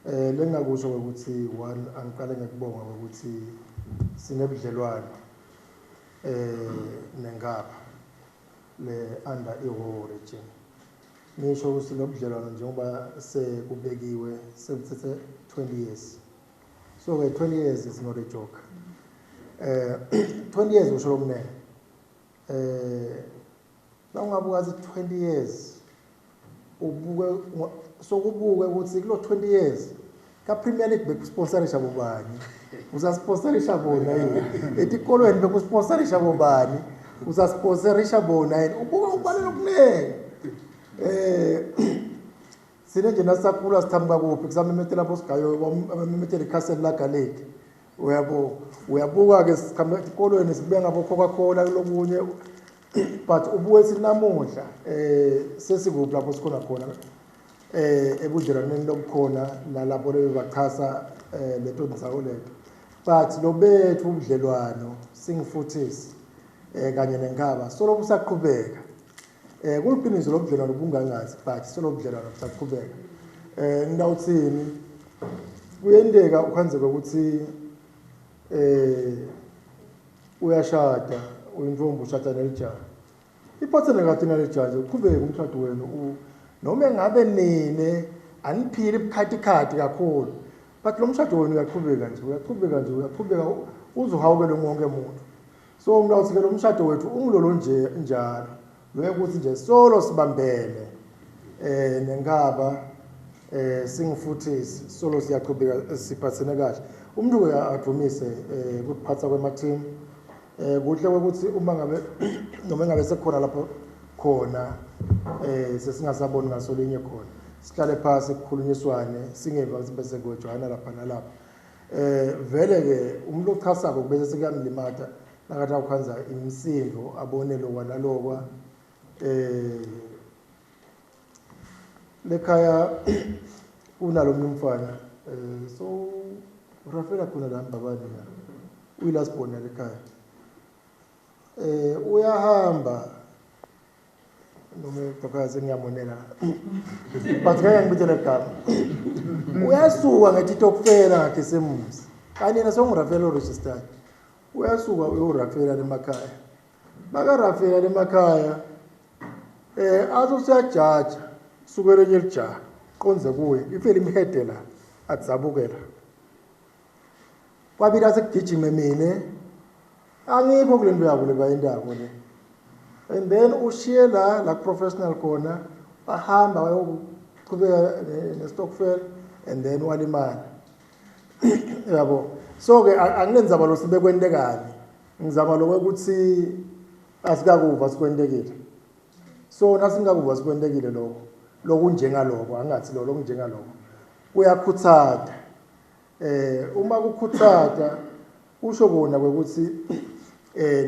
Lengakusho ukuthi one, angiqale ngekubonga ukuthi sinebudlelwano nengapha le under iHhohho region. Ngisho ukuthi lobudlelwano njengoba sekubekiwe sekuthethe 20 years. So ke 20 years is not a joke. 20 years usho lokunene. Nawungabuka ukuthi 20 years ubuke sokubuke ukuthi kulo 20 years ka Premier League bekusponsorisha bobani, usasponsorisha bona yini, etikolweni bekusponsorisha bobani, usasponsorisha bona yini, ubuka ubalelo kunene. Sine nje nasakhula sithamuka kuphi kusamemetela bosigayo bamemetela ikhaseli lagaleki, uyabo, uyabuka ke siqhamuka etikolweni sibuya ngabo Coca-Cola lokunye, but ubuke sinamuhla sesikuphi lapho sikhona khona ebudlelwaneni lobukhona nalabo lebebachasa leto ndzawo leto. But lobethu ubudlelwano singifuthisi kanye neNkhaba solo busaqhubeka. Kuliqiniso lobudlelwano bungangazi, but solo budlelwano busaqhubeka. Ngidawuthini, kuyenteka ukhanzeke ukuthi uyashada, uyintombi, ushada nelijaha, iphathene kahle nalijaha nje, uqhubeke umshado wenu, noma engabe nine aniphili ibukhathi kakhulu, but lo mshado wenu uyaqhubeka nje, uyaqhubeka nje, uyaqhubeka uze uhawukele wonke umuntu. So ngilawuthi ke lo mshado wethu ungilolo nje njalo lokuthi nje solo sibambene neNkhaba, singifuthisi solo siyaqhubeka siphathene kahle. Umuntu ke adumise ukuphatha kwema team kuhle ukuthi uma ngabe noma engabe sekukhona lapho khona sesingasaboni ngasolinye khona, sihlale phasi kukhulunyiswane, singeva ukuthi bese kwejwana lapha nalapha. Vele ke umuntu ochasako bese sekuyamlimata nakathi awukhanza imisindo abone lokwa nalokwa. Lekhaya kunalo mfana so urafela khona la Mbabane la, uyi-last born lekhaya. Uyahamba noma bakaze ngiyamonela, but ngeke ngibitele igama. Uyasuka ngethi tokufela ngakhisimusi kanye yena songurafela o-registered, uyasuka uyorafela emakhaya, bakarafela emakhaya athi usiyajaja suke lenye lijaha qonze kuye, ifele imhede la, adzabukela kwabili, asekugijime mina angikho kule nto yabo le bayentako le. And then ushiye la la professional khona, bahamba bayokuchubeka ne-stokvel and then walimala, yabo. So ke anginenzaba lo sibekwentekani, ngizama lokuthi asikakuva sikwentekile. So nasingakuva sikwentekile lokho lokunjengaloko, angathi lo lokunjengaloko kuyakhuthata. Uma kukhuthata kusho kona ukuthi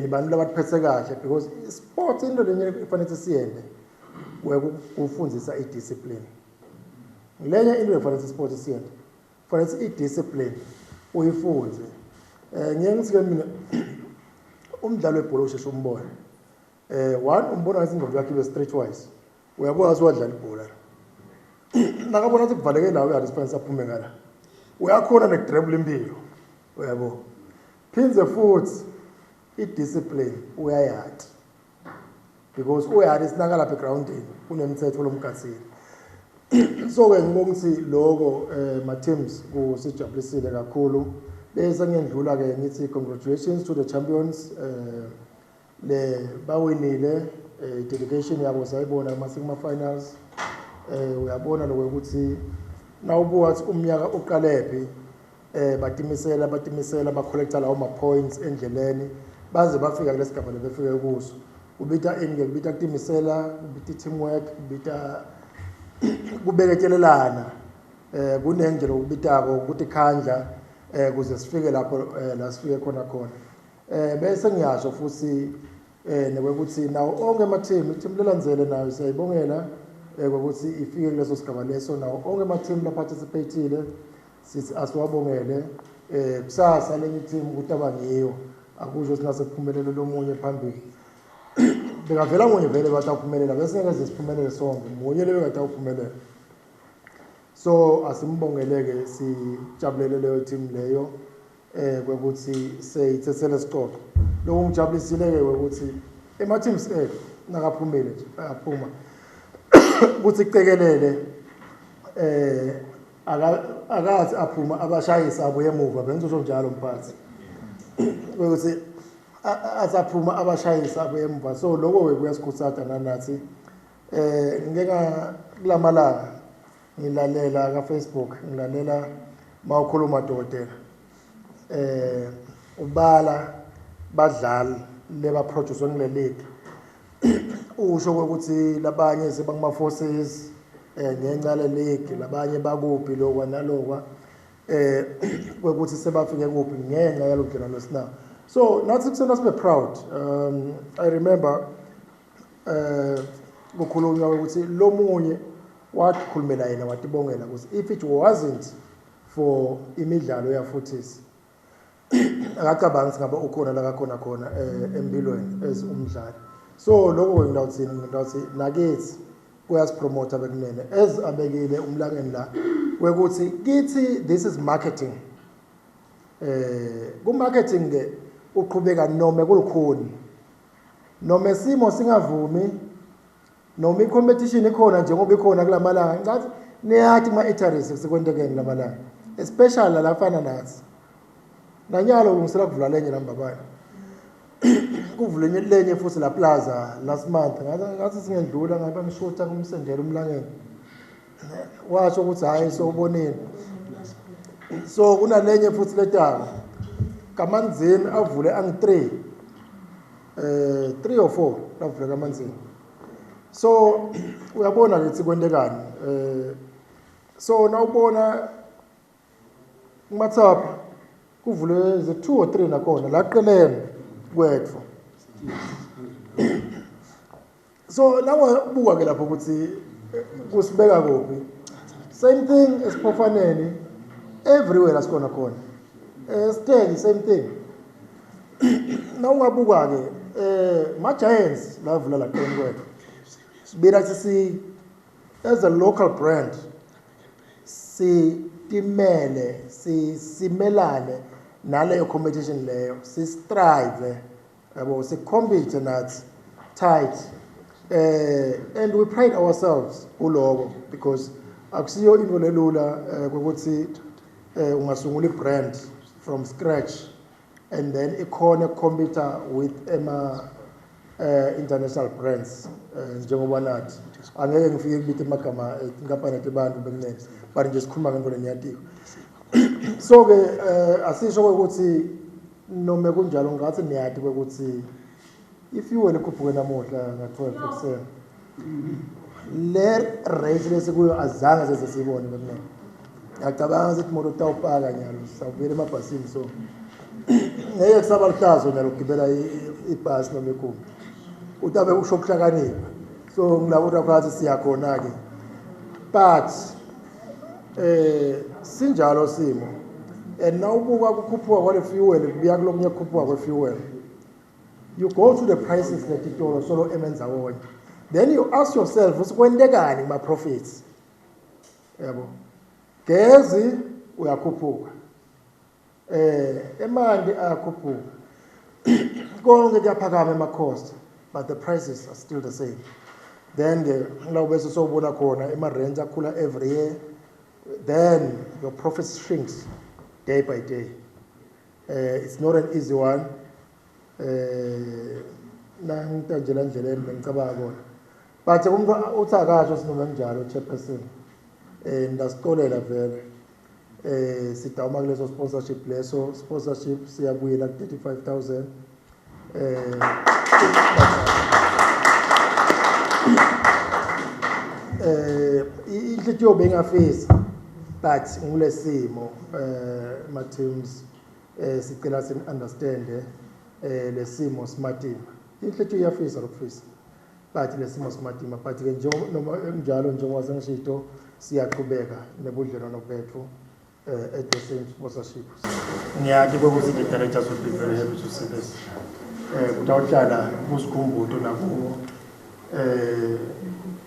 nibantu labatiphethe kahle, because sport into lenye kufanele siyende kufundisa i-discipline. Lenye into efanele sport siyende, kufanele i-discipline uyifunze. Ngiye ngithi ke mina umdlalo webhola usheshe umbone. One, umbona ngathi ingqondo yakhe ibe straight wise, uyabuka ukuthi wadlala ibhola, nakabona ukuthi kuvaleke la, uyathi sifanele saphume ngala, uyakhona nekudrebula impilo, uyabo. Phindze futhi i-discipline uyayati because uyati sinaka lapha egroundini kunemithetho lomgathini. So ke ngibonga ukuthi lokho ma teams kusijabulisile kakhulu. Bese ngiyendlula ke ngithi congratulations to the champions le bawinile. Dedication yabo sayibona uma sikuma finals. Uyabona lokho ukuthi nawubuka ukuthi umnyaka uqalephi, batimisela, batimisela, bacollecta lawo ma points endleleni baze bafika kulesigaba lebefike kuso. Kubita ini ke? Kubita kutimisela, kubita teamwork, kubita kubeketelelana, kunengi nje lokubitako ukuthi khandla kuze sifike lapho la sifike khona khona. Bese ngiyasho futhi nekwekuthi nawo onke ama-team, i-team lelandzele nayo siyayibongela ukuthi ifike kuleso sigaba leso. Nawo onke ama-team la-participate-ile sithi asiwabongele. Kusasa lenye i-team ukuthi ngiyo akusho singase kuphumelele lomunye phambili, bekavela munye vele bathi awuphumelela, bese ngeke siphumelele sonke, munye lebekade awuphumelela. So asimbongeleke, sijabulele leyo team leyo kwekuthi seyitsetsele sicoco. Lokungijabulisile ke ukuthi ema teams ethu nakaphumile nje ayaphuma ukuthi kucekelele akathi aphuma abashayisa abuye emuva. Bengizosho njalo, mphathi, ukuthi asaphuma abashayisa abuye emuva. So lokho ke kuyasikhuthaza nanathi. Ngike kulamalanga ngilalela ka Facebook, ngilalela mawukhuluma, dokotela, ubala badlali leba produce ngile league, usho ukuthi labanye sebanguma forces ngenxa le league, labanye bakuphi, lokwa nalokwa, kwekuthi sebafike kuphi ngenxa yalobudlelwano esinawo. So nathi kusena sibe proud. I remember kukhulunywa ukuthi lomunye wakhulumela yena, watibongela ukuthi if it wasn't for imidlalo yafuthisi, akacabangi ukuthi ngabe ukhona la kakhona khona empilweni as umdlali. So lokho ngidawuthini, ngidawuthi nakithi kuyasipromota bekunene, as abekile umlangeni la wekuthi kithi this is marketing. Ku marketing ke uqhubeka noma kulukhuni, noma isimo singavumi, noma i-competition ikhona njengoba ikhona kulamalanga. Ngicathi niyathi kuma-eateries sekwentekeni kulamalanga, especially lafana nathi. Nanyalo ulungisela kuvula lenye lambabane, kuvule lenye futhi la plaza last month. Ngathi singendlula ngabe ngishutha ngumsendela umlangeni, washo ukuthi hhayi, sowubonile. So kunalenye futhi letako kamanzini avule angi-3, 3 or 4 lavule kamanzini. So uyabona ke ukuthi kwentekani. So nawubona kumathapha kuvule ze 2 or 3 nakhona la qeleni kwethu. So nawabuka ke lapho ukuthi kusibeka kuphi, same thing esiphofaneni, everywhere la sikhona khona, esithengi, same thing. Nawungabuka ke ma giants lavula la qeleni kwethu, sibila si as a local brand sitimele, simelane naleyo competition leyo, si strive yabo, si compete nathi tight, and we pride ourselves kuloko because akusiyo into lelula ukuthi ungasungula i-brand from scratch and then ikhona compete with ema international brands, njengoba nathi angeke ngifike kubita amagama inkampani yabantu bekunene, but nje sikhuluma ngento leniyatiko. So ke asisho ukuthi noma kunjalo, ngathi niyati ukuthi ifuel ikhuphuke namuhla nga-12 ekuseni. Le rate lesikuyo azange seze siyibone bekunene. Ngiyacabanga ukuthi imoto tawupaka nyalo, sawubuyela emabhasini. So ngeke kusaba lihlazo nyalo ukugibela ibhasi noma ikhumbi, utabe usho ukuhlakanipha. So ngilabo phakathi siyakhona-ke, but sinjalo simo. And nawubuka kukhuphuka kwale fuel, kubuya kulokunye kukhuphuka kwe-fuel, you go to the prices letitolo solo emendzawonye, then you ask yourself ukuthi kwentekani kuma-profits yabo. Gezi uyakhuphuka, emanti ayakhuphuka, konke kuyaphakama ema-cost, but the prices are still the same. Then ke la bese sowubona khona ema-rent akhula every year, then your profit shrinks day by day. It's not an easy one. Nangita nje la ndleleni bengicabanga kona, but umuntu uthi akasho sinoma kunjalo, chairperson, ndasicolela vele. Sidawuma kuleso sponsorship, leso sponsorship siyabuyela ku 35,000. Inhlitiyo bengafisa, but ngulesimo ma teams, sicela sin understand lesimo simatima. Inhlitiyo iyafisa lokufisa, but lesimo simatima. But ke njengoba noma njalo, njengoba sengishito, siyaqhubeka nebudlelwano bethu at the same sponsorship. Ngiyati kwekuthi the directors would be very happy to see this. Kutawuhlala kusikhumbuto nakubo. Eh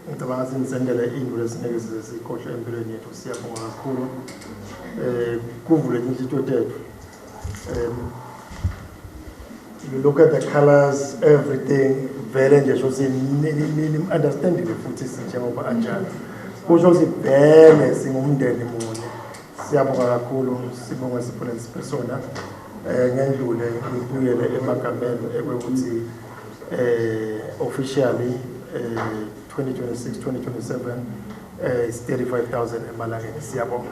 ngicabanga ukuthi nisendele into lesingeke size siyikhohlwe empilweni yethu. Siyabonga kakhulu. Eh kuvule inhlitiyo tethu. You look at the colors, everything, vele nje sho ukuthi ni-understandile futhi njengoba anjalo. Kusho ukuthi vele singumndeni munye. Siyabonga kakhulu, sibonga siphone sona. Ngendlule ngibuyele emagameni ekwekuthi officially 2026 2027 is 35,000 emalangeni. Siyabonga.